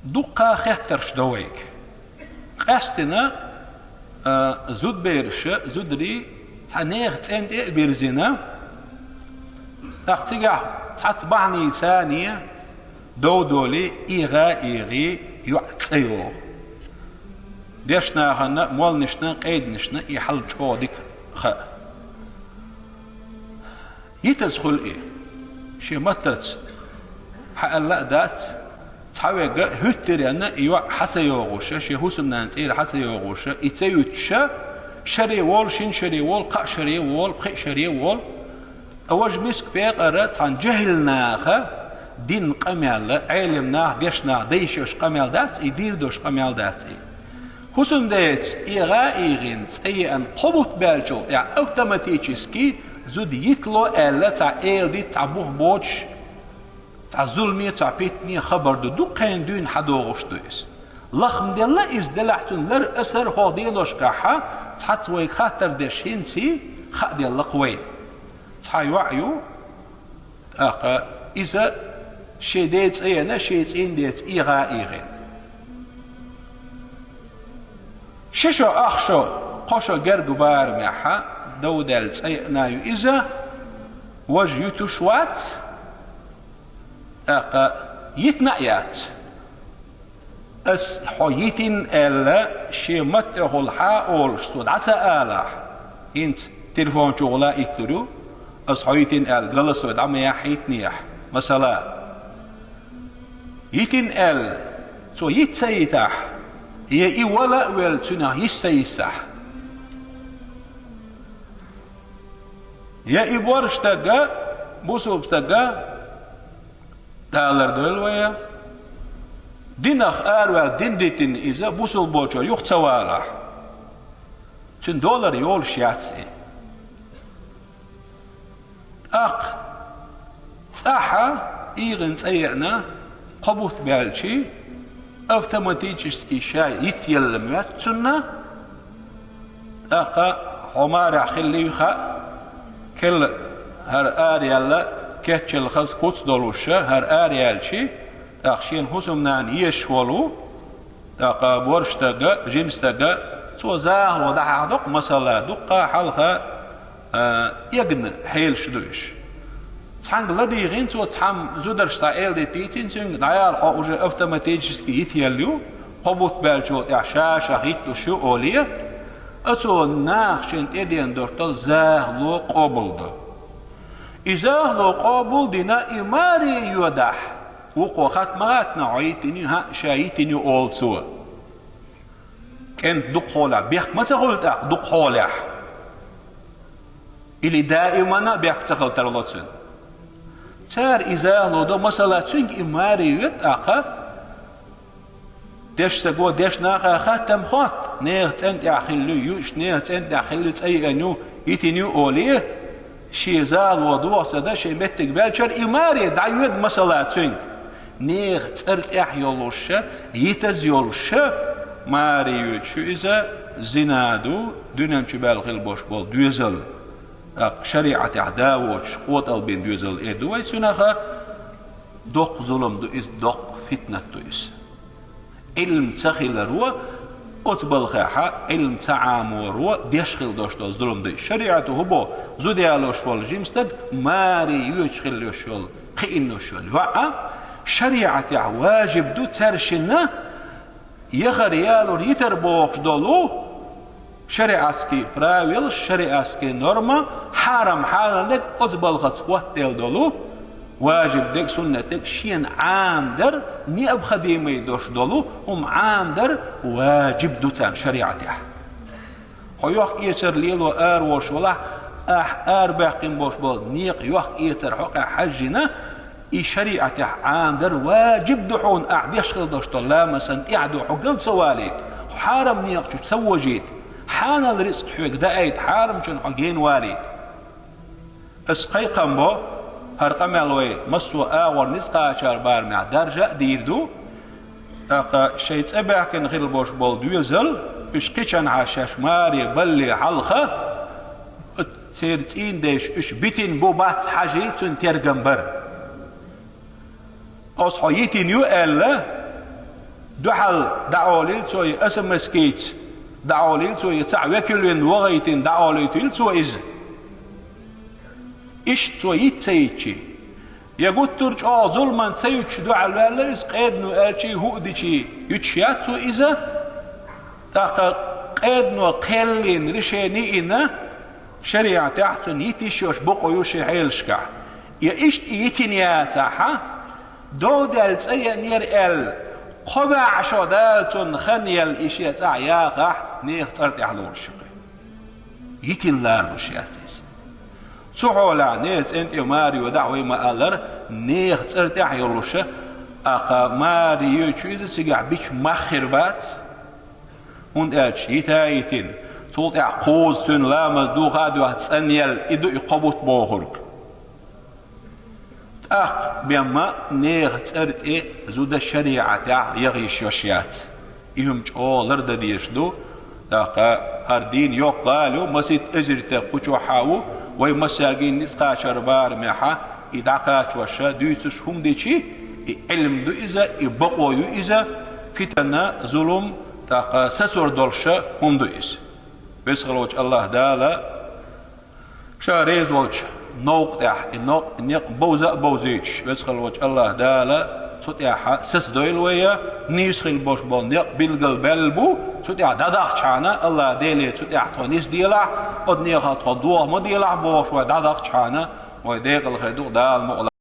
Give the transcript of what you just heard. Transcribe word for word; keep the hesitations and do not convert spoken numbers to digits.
Дуккха хеттарш до вайга. Къаьстина, а, зудбераш, зударий цхьа нехан цӀен тӀе а бирзина, тӀаккха цигахь цхьацца бахьаний царний дов долий, ийгӀа ийгӀий йоӀ цӀа йогӀу. Дешнахана, молланашна, къайданашна и хьал чӀогӀа дика хаьа. Йитаза хуьлу и. Шен маттаца хьаьлла а дац, цхьаверг хӀуьттаренна и йоӀ хьа ца йогӀуша, шен хӀусамнана цӀера хьа ца йогӀуша, и ца юьтуша, шаре волу, шина шаре волу, кхаа шаре волу, пхиъ шаре волу. Ткъа важа миска пекъара цхьана жехӀил наха дина къамел, Ӏелам наха, дешна наха дайша йолуш къамел дац и, дийр долуш къамел дац и. ХӀусамдеца ийгӀа ийгӀина цӀа еана кхо бутт баьллачул тӀаьхьа автоматически зуда йитало аьлла, цхьа эладита, цхьа бух боцуш, цхьа зуламе, цхьа питане хабар ду, дуккха а дуьйна хьадогӀуш ду иза. Лахма делла иза, делахь цуьнан лар, асар хӀокху деношкахь цхьацца вайга хаттар деш хӀинца хаа делла-кх вайна. Цхьа йоӀ ю, тӀаккха иза шен ден цӀа еана, шен цӀийнан деца ийгӀа ийгӀина. Ши шо, ах шо, кхо шо герга барамехь дов даьлла цӀа еана ю иза, важа юьтуш вац, тӀаккха йитина а яц. Ас хьо йитина аьлла, шен маттахула хьа а олуш, цо дӀа ца алахь, хӀинца телефон чухула а иттур ю, ас хьо йитина аьлла, голосовой дӀа ма яхьа йитинехь, масала. Йитина аьлла, цо йита ца йитахь, я и вала а велла, цуьнах йиса ца йисахь. Я и борша стага, бусулба стага, Дала лардойла вай, динах араваьлла, дин дитина иза бусулба болчара юха ца валахь, цуьнан долар йолуш яц и. ТӀаккха цӀахь ийгӀина цӀа еана, кхо бутт баьлча, автоматически ша йитаелла моьтту цунна, тӀаккха хьо марехь хиллий хаьа, керла хӀара араяьлла, кечъелла хаза куц долуша хӀара араяьлча, тӀаккха шена хӀусамнана езаш волу, тӀаккха борша стага, жима стага, цо захало дӀахьахдо-кх, масала, дуккха хьалха, а, эгна хьелаш ду уьш. Цхьаьнга ладийгӀина цо, цхьамма зударша цхьа эладита дийцина цуьнга, дӀаяла хьо, уже автоматически йитаелла ю, кхо бутт баьллачул тӀаьхьа ша-шах йитталуш ю олий, а цо наха шена тӀедеана долуш долу захало къобалдо. И захало къобалдина, и маре йоьдахь, вукхо хатта ма гӀаттина, хьо йитина ю, хӀаъ, ша йитина ю олу цо. КӀентан дукха хьолехь бехк ма ца хуьлу тӀаккха, дукха хьолехь. Или даимана а бехк ца хила тарло цуьнан. Цара и захало до, масала, цуьнга и маре йоьду тӀаккха. Дешна стага, дешна наха хаттам хӀотта, нехан цӀен тӀехь хилла ю, юьйш нехан цӀен тӀехь хилла ю, цӀа еана ю, йитина ю олий, шен захало доху ца дан, шен меттиг баьллачара и маре дӀайоьду, масала, цуьнга. Нехан цӀера тӀехь йолуша, йитаза йолуша, маре йоьдуш ю иза, зина ду, дуьнен чу баьлла хила бош болу доьзал. ТӀаккха шариӀатехь да воцуш, къотӀал бина доьзал эр ду вай цуьнах, доккха зулам ду иза, доккха фитнат ду иза. Ӏилма ца хиларо, оцу балхехь Ӏилма ца Ӏаморо деш хила дош долу зулам ду иза. ШариӀато хӀун боху? Зуда ялош волу жима стаг маре йоьдуш хила йиш йолу, кхиъна йиш йолу йоӀ, шариӀатехь важиб ду цаьршинна яхар, ялор, йитар бохуш долу шариатский правила, шариатский норма, хьарам, хьанал дерг оцу балхаца хӀоттаделла долу, важиб дерг, суннат дерг шена Ӏамадар, необходимый дош долу хӀума Ӏамадар важиб ду царна шариатехь. Хьо йохк-эцар лело араволуш валахь, ахь арабаьккхина болуш болу некъа йохк-эцар хьокъехь хьаьжжина, и шариатехь Ӏамадар важиб ду хьуна, ахь деш хила долуш долу ламазан тӀаьхьа ду, хьо гал ца валийта, хьо хьарам некъа чу ца вожийта, хьанал рицкъ хьоьга даийта, хьарамчунна хьо гена валийта. Ас кхайкхам бо, хӀара къамел вай массо а агӀор ницкъ кхачар барамехь даржа а дийр ду, тӀаккха шайн цӀа баьхкина хила бош болу доьзал, уьш кхичанхьа шаьш маре балле хьалха, церан цӀийндайша уьш битина бу бац хьажий, цуьнан тергам бара. Оцу хьо йитина ю аьлла, Дуьхьал дӀаолийла цо, я эс эм эс кийца дӀаолийла цо, я цхьаъ векал вина вахийтина дӀаолуьйтийла цо иза. Иштта цо йиц ца йича, я гуттар а чӀогӀа зуламан ца юьтуш дуьхьал ваьлла иза, къедано аьлча, хӀуъа дича, юьтуш яц цо иза, тӀаккха къедано кхел йина, решени йина, шариӀатехь цунна йита йиш йолуш бакъо ю шен хьелашкахь. Я иштта и йитина яцахь, дов даьлла цӀа еанера аьлла, кхо бӀе шо Дала цунна хан елла и шен цӀахь яхахь, нехан цӀера тӀехь лоруш ю-кх. Йитина ларалуш яц иза. Цу хьолехь нехан цӀен тӀе маре йодахь, вай ма-аллара, нехан цӀера тӀехь йолуш, тӀаккха маре йоьдуш ю иза, цигахь бича мах хир бац, хӀунда аьлча йита а йитина, цул тӀаьхьа кхузза цуьнан ламаз духа а доьхна цӀанъелла, и ду и кхо бутт бохург. ТӀаккха бен ма нехан цӀера тӀе зуда шариӀатехь яха йиш йолуш яц. И хӀума чӀогӀа лардан дезаш ду. ТӀаккха хӀара дийна йоккха гӀала ю, масийтта эзар стаг кху чохь а ву, вай массаьргий ницкъ кхачар барамехь и дӀакхачош, дуьйцуш хӀума дича, и Ӏилма ду иза, и бакъо ю иза, фитна, зулам, тӀаккха сацор долуш хӀума ду иза. Веза хила волчу АллахӀ Дала Ша реза волчу новкъа тӀехь и новкъа, некъ бовза а бовзуьйтуш, Веза хила волчу АллахӀ Дала цу тӀехь сацадойла вай, нийса хила болуш болу некъ билгал баьлла бу, цу тӀехь дӀадахчахьана, АллахӀ Деле цу тӀехь тхо нисделахь, оцу нехан тхо дохо ма делахь бохуш вай дӀадахчахьана, вай декъала хир ду, Дала мукъ